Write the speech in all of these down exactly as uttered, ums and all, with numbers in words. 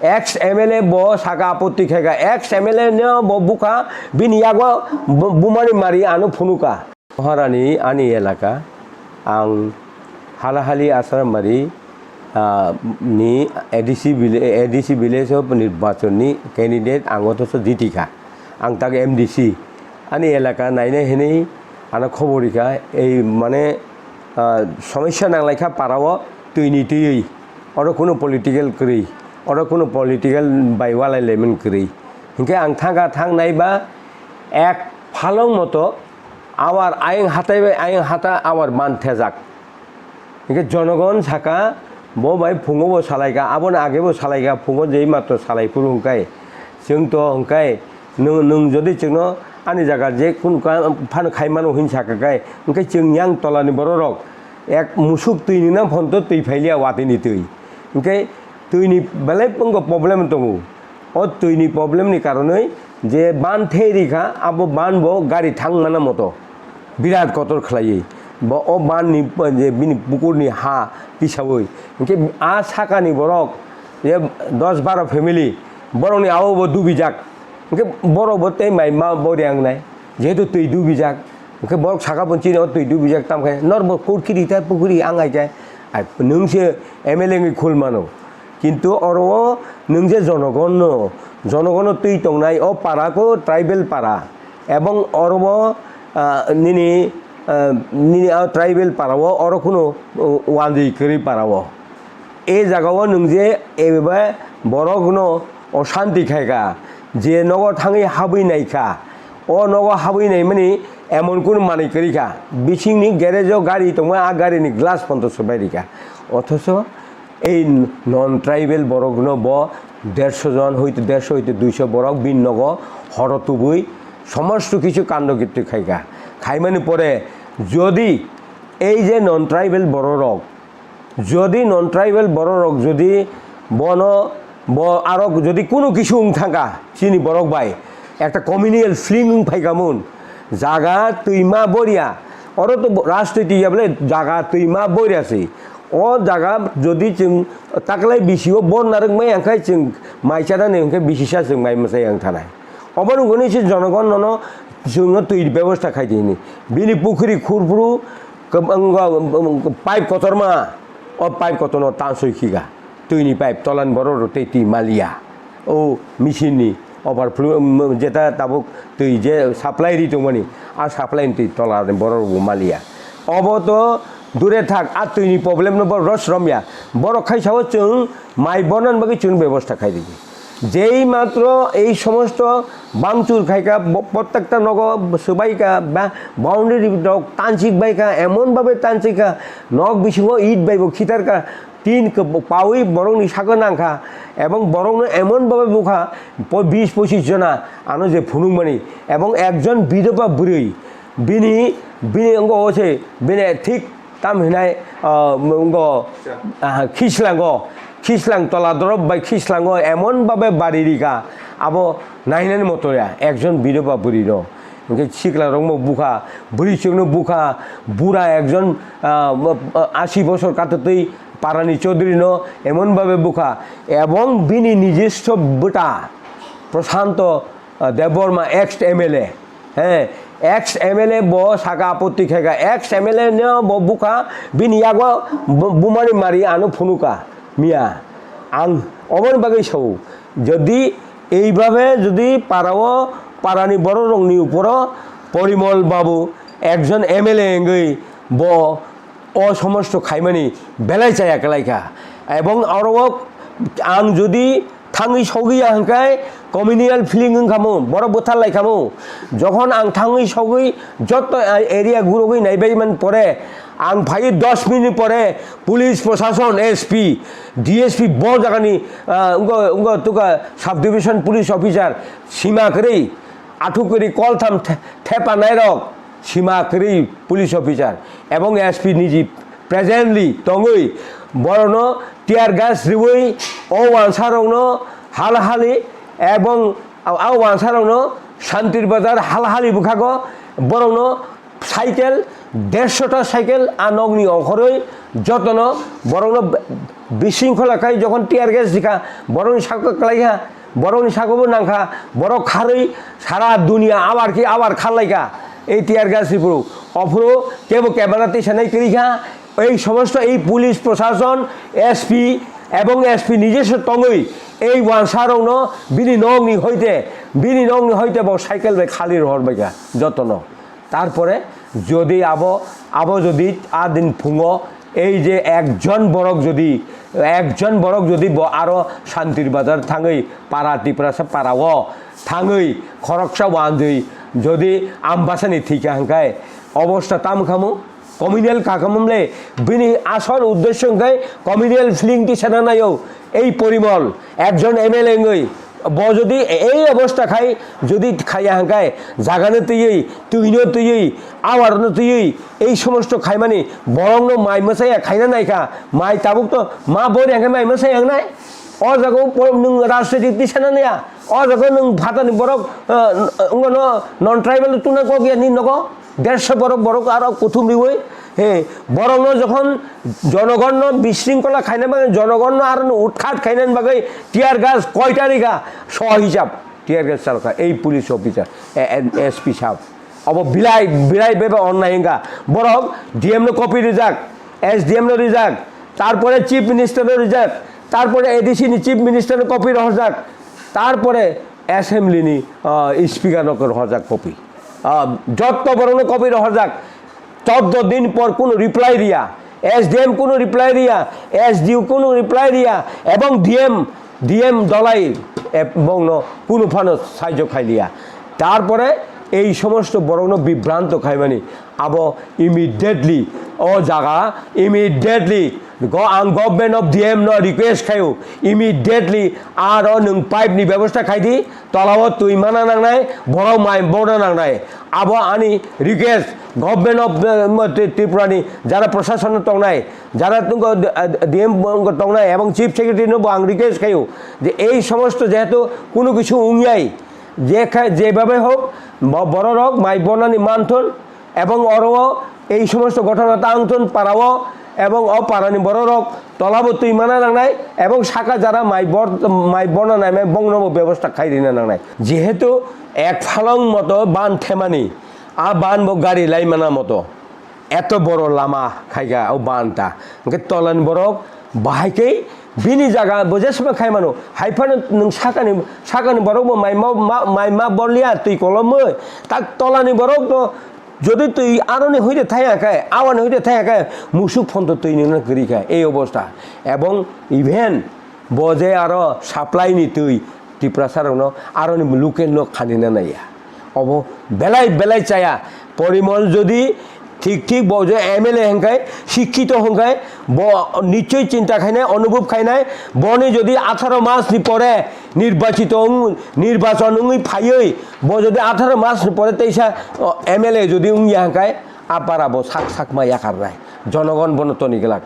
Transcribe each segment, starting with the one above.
Ex M L A bo saka apotti khaika, ex M L A no bo bukha, bini yago bu-, bumani mari ano phunuka. Maharani ani elaka, ang Halahali Asrambari, ah, ni A D C vile-, A D C village of nirbachon ni candidate ang otoso jitikha. Ang tak M D C. Ani elaka nainai hinwi ano khobor rikha, ei mane, ah, somosya nanglaikha parao twini twiwi. Oro kuno political kwrwi, oro kuno political bai walai laimani kwrwi. Hinkhe ang thangkha, thangnai ba ek phalong moto awar ayang hatai bai ayang hata awar ban thejak. Hinkhe jonogon saka, bo bai phungo bo salaika, aboni age bo salaika, phungo jei matro salai phuru hwnkhe, chwng to hwnkhe, nwng, nwng jodi chwngno ani jaga je kun ka-, phano khai mano hin saka khe, hwnkhe chwng yang tolani bororok ek musuk twi nina phonto twi phailiya watini twi. Hwnkhe twini belai phungo problem tongo. O twini problem ni karonwi je ban thei rikha, abo ban bo gari thang mana moto birat kotor khlaiwi. Bo o ban ni je bini pukur ni ha tisawi. Hinkhe a saka ni borok je dos baro family, borok ni abo bo dubijak. Hinkhe borok bo tei mai ma bo riang nai. Jehetu twi dubijak. Hinkhe borok saka bo chini o twi dubijak tam khai. Nor bo kurkiri ta pukuri ang ai jai. Ai nwng se M L A wngwi khul mano. Kintu oro nwng je jonogonno, jonogonno twi tongnai o para kho tribal para, ebong oro bo, ah, nini, ah, nini a tribal para o oro kheno, uh, wanjwi kwrwi para o. E jaga o nwng je eba borokno oshanti khaika, je nogo thangwi habwi naikha, o nogo habwi naimani emon kunu manwi kwrwi kha, bisingni garage o gari tongma, a gari ni glass ponto swbai rikha, othocho ei non tribal borokno bo dersho jon hoito, dersho hoito duisho borok bini nogo horo tubui somosto kichu kando kirti khaika. Khaimani pore jodi ei je non tribal bororok, jodi non tribal bororok jodi bono, bo aro jodi kunu kichu wng thangka chini borok bai, ekta communal feeling wng phaikamun, jaga twima boria, oro to rajniti ya bole jaga twima boria se. O jaga jodi chwng taklai bisio bor narwk mai angkhai chwng mai chanani hwnkhe bisisa chwng mai mwchai ang thanai. Obo nuguni se jonogon nono chwngno twi bebosta khai di hini. Bini pukhri khurphuru kwbangma, um, pipe kotorma, o pipe kotorno tansoi khiga. Twini pipe tolan borok rok tei twi maliya. O machine ni overflow, um, jeta tabuk twi je supply ri tongmani, a supply ni twi tola ni borok rok bo maliya. Obo to dure thak, a twi ni problem no borok rw sromya. Borok khai sao chwng mai bonan bagwi chwng bebosta khai di. Jei matro ei somosto bangchur khaika, bo-, prottekta nogo swbaika, ba-, boundary rok tanchik baika, emon babe tanchika, nok bisingo it bai bo khitarka, tin kebo-, pawi borokni saka nangkha, ebong borokno emon babe bukha, po-, bis pochis jona ano je phunukmani, ebong ekjon bidoba bwrwi, bini, bini wngkha o se, bini thik tam hinai, ah, wngkha, ah, khislango, khislang tola dorop bai khislango emon babe bari rika, abo nainani moto ya, ekjon bidoba bwrwi no. Hingke sikla rokno bukha, bwrwi chwngno bukha, bura ekjon, ah, ah, asi bosor katatwi parani chaudhuri no emon babe bukha, ebong bini nijisto bwta Prashanto, ah, Debbarma, ex M L A, he, ex M L A bo saka apotti khaika, ex M L A no bo bukha, bini yago bu-, bumani mari ano phunuka miya. Ang oboni bagwi sao, jodi eibabe jodi parao, parani bororokni uporo Porimol Babu ekjon M L A wngwi bo o somosto khaimani belai chaya kwlaikha. Ebong oro o ang jodi thangwi sogwi ya hwnkhe communal feeling wngkhamu, borok bwthar laikhamu. Jokhon ang thangwi sogwi joto area gurogwi naibai man pore, ang phaiwi dos minute pore police prosason, S P, D S P bo jagani, ah, wngkha, wngkha tukha sub division police officer sima kwrwi, athuk kwrwi koltham the-, thepa nairok sima kwrwi police officer ebong S P niji presently tongwi borokno tear gas riwi o wansarokno halhali ebong a, a wansarokno Santir Bazar halhali bwkhago borokno cycle, dersho ta cycle a nokni ongkhorwi jotono borokno Bisingkhola khai jokhon tear gas rikha, borokni sako kwlai kha, borokni sakobo nangkha, borok kharwi sara dunia abar khe abar kharlai kha ei tear gas ripro. Ophuru kebo camera tisa nai kwrwi kha, ei somosto ei police proshason, S P ebong S P nijoswo tongwi ei wansarokno bini nokni hoite, bini nokni hoite bo cycle bai khali rohor bai kha jotono. Tarpore jodi abo, abo jodi a din phungo ei je ekjon borok jodi, ekjon borok jodi bo aro Santir Bazar thangwi para Tiprasa parao thangwi khoroksa wanjwi jodi Ambasani thwikha hwnkhe obosta tamo khamu? Communal kakamamle bini asol uddesyo hwnkhe communal feeling tisana naio ei Porimol ekjon M L A wngwi. Bo jodi ei obosta khai, jodi khaiya hwnkhe, jagano twiwi, twino twiwi, awarno twiwi, ei somosto khaimani borokno mai mwsaya khaina naikha, mai tabuk to ma bori hwnkhe mai mwsaya wngnai. O jaga o po-, nwng rajniti tisana naiya, o jaga o nwng phatani borok, eh, wngmano non tribal tuna kok ya ni nogo, derso borok, borok aro kuthum riwi, he, borokno jokhon jonogonno bisringkola khaina bagwi, jonogonno aro no utkhat khaina bagwi tear gas koita rikha, so hisab tear gas chalkha ei police officer, e, e, S P sahab. Obo bilai, bilai beba onnai wngkha. Borok D M no copy rijak, S D M no rijak, tarpore Chief Minister no rijak, tarpore A D C ni Chief Minister no copy rohorjak, tarpore Assembly ni, ah, Speaker no rohorjak copy. Ah, jotto borok no copy rohorjak. Chaudo din por kunu reply riya, S D M kunu reply riya, S D O kunu reply riya, ebong D M, D M dolai ebongno kunu phano saijo khailiya. Tarpore ei somosto borokno bibranto khaimani, abo immediately o jaga, immediately go-, ang government of D M no request khaio, immediately aro nwng pipe ni bebosta khaidi, tolao twi mana nangnai, borok mai bona nangnai. Abo ani request, government of, uh, Tri-, Tripura ni jara prashason no tongnai, jara tungko, uh, D M tongnai, ebong Chief Secretary no bo ang request khaio je ei somosto jehetu kunu kichu wngyai, je kha-, je babe hok, bo-, bororok mai bonani manthon, ebong oro o ei somosto ghotona tangthon parao, ebong o parani bororok tolabo twi mana nangnai, ebong saka jara mai bor-, mai bona naimai bongnobo bebosta khai rina nangnai. Jehetu ek phalong moto ban themani, a ban bo gari laimana moto, eto boro lama khaika o ban ta. Hwnkhe tolani borok bahai khe bini jaga bo jesma khai mano, hai phano nwng sakani, sakani borok bo mai ma, ma, mai ma borliya twi kolomwi, tak tolani borok no Jodi twi aroni hoide thaya khe, awani hoide thaya khe, musuk phonto twi nungna kwrwi kha, ei obosta. Ebong even bo je aro supply ni twi Tiprasa rokno aroni local no khanina naiya. Obo belai belai chaya. Porimol jodi thik thik bo je M L A hwnkhe, sikkito hwnkhe, bo nichoi chinta khainai, onubhob khainai, boni jodi atharo mas ni pore nirbachito wng-, nirbachon wngwi phaiwi, bo jodi atharo mas ni pore teisa, o, M L A jodi wngya hwnkhe, a para bo sak sakma yakarnai. Jonogon bono toni glak.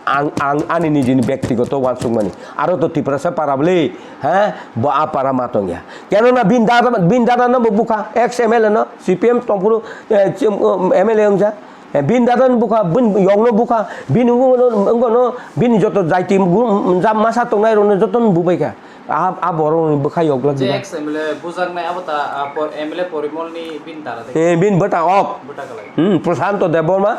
Ang, ang ani nijini bektigoto uansukmani. Aro to Tiprasa para bwle, ha? Bo a para ma tongya. Kenona bin dada, bin dada no bo bukha, ex M L A no, C P M tongphuru, eh, chim, um, M L A wngja. Eh, bin dada no bukha, bin yong no bukha, bin wng no, wng no, bin joto jaiti gu-, jam masa tongnai rok no joto no bubaikha. A, a borok ni bwkha yokla je diba? Ex M L A bujaknai abo ta, a, por-, M L A Porimol ni bini dara de. Eh, bini bwta ok. Bwta kalai. Hmm, Prashanto Debbarma,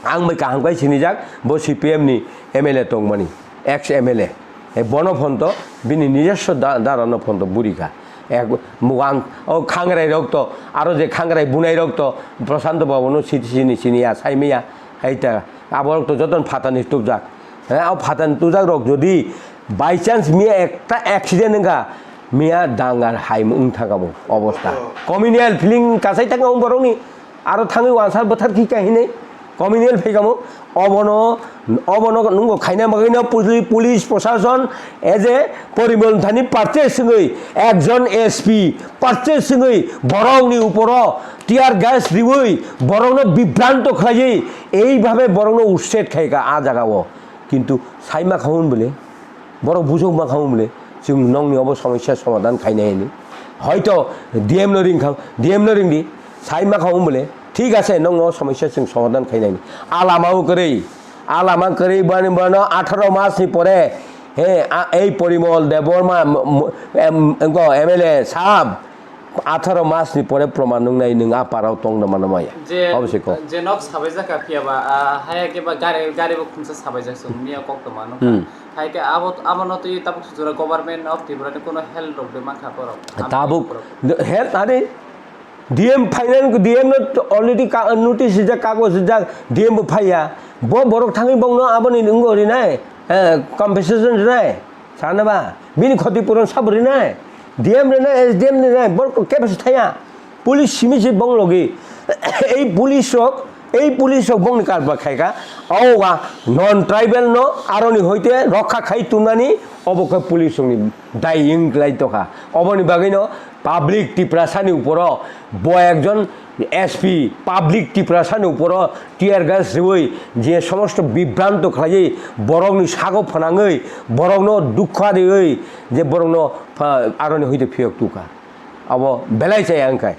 ang bai kaham kai sinijak, bo C P M ni M L A tongmani, ex M L A. Eh, bono phonto, bini nijoswo da-, dara no phonto buri kha. Ek, mugang, o khangrai rok to, aro je khangrai bunai rok to, Prashanto Babu no sini, sini, sini ya, sai maya, hai ta, abo rok to joton phatani tubjak. Eh, o phatani tubjak rok jodi By chance miya ekta accident wngkha, miya dangar hai wng thangkha bo obosta. Communal feeling kasai thangkha borokni, aro thangwi uansar bwthar khi kahinwi communal phaikha bo. Obono, obono nungo khaina bagwino puli-, police proshashon as a Porimol thani purchase wngwi ekjon S P purchase wngwi borokni uporo tear gas riwi borokno bibranto khlaiwi eibhabe borokno usched khaikha a jagao. Kintu saima kha hwn bole, borok bujok ma kha hwn bole, chwng nokni obo somosya somadhan khainai hwnwi. Hoito D M no ring kha, D M no ring di, saima kha hwn bole, thik ase, nokni o somosya chwng somadhan khainai hwnwi. A lama o kwrwi, A lama kwrwi bani bono atharo mas ni pore, he, a, ei Porimol Debbarma, m-, m-, em, wngkha M L A sahab, atharo mas ni pore proman nung nai nung a parao tong da mano maya. Je, Obviously ko. Je nok sabai jaka phiya ba, ah, haya ke ba gari, gari bo khumsa sabai jak sung miya kok to mano. Hmm. Hai ke abo, abo no twi tabuk sujura government of Tripura ni kono help rok de mankha borok. Tabuk, help ade, D M final, D M no already ka-, notice rijak, kagoj rijak, D M bo phaiya. Bo borok thangwi bongno aboni wngwi rinai, eh, compensation rinai. Sana ba, bini khoti puron sabo rinai. D M rinai, S D M rinai, borok kebo se thaya. Police simi se bong logi. Ei police rok, ei police rok bongni karbar khaika. Aoga non tribal no aroni hoite rokha khai tumnani obo khe police rokni dai wng lai tokha. Oboni bagwino public Tiprasani uporo bo ekjon S P, public Tiprasani uporo tear gas riwi je somosto bibranto khlaiwi borokni sago phanangwi borokno dukha riwi je borokno, ah, aroni hoite phiyok tuka. Abo belai chaya wngkha.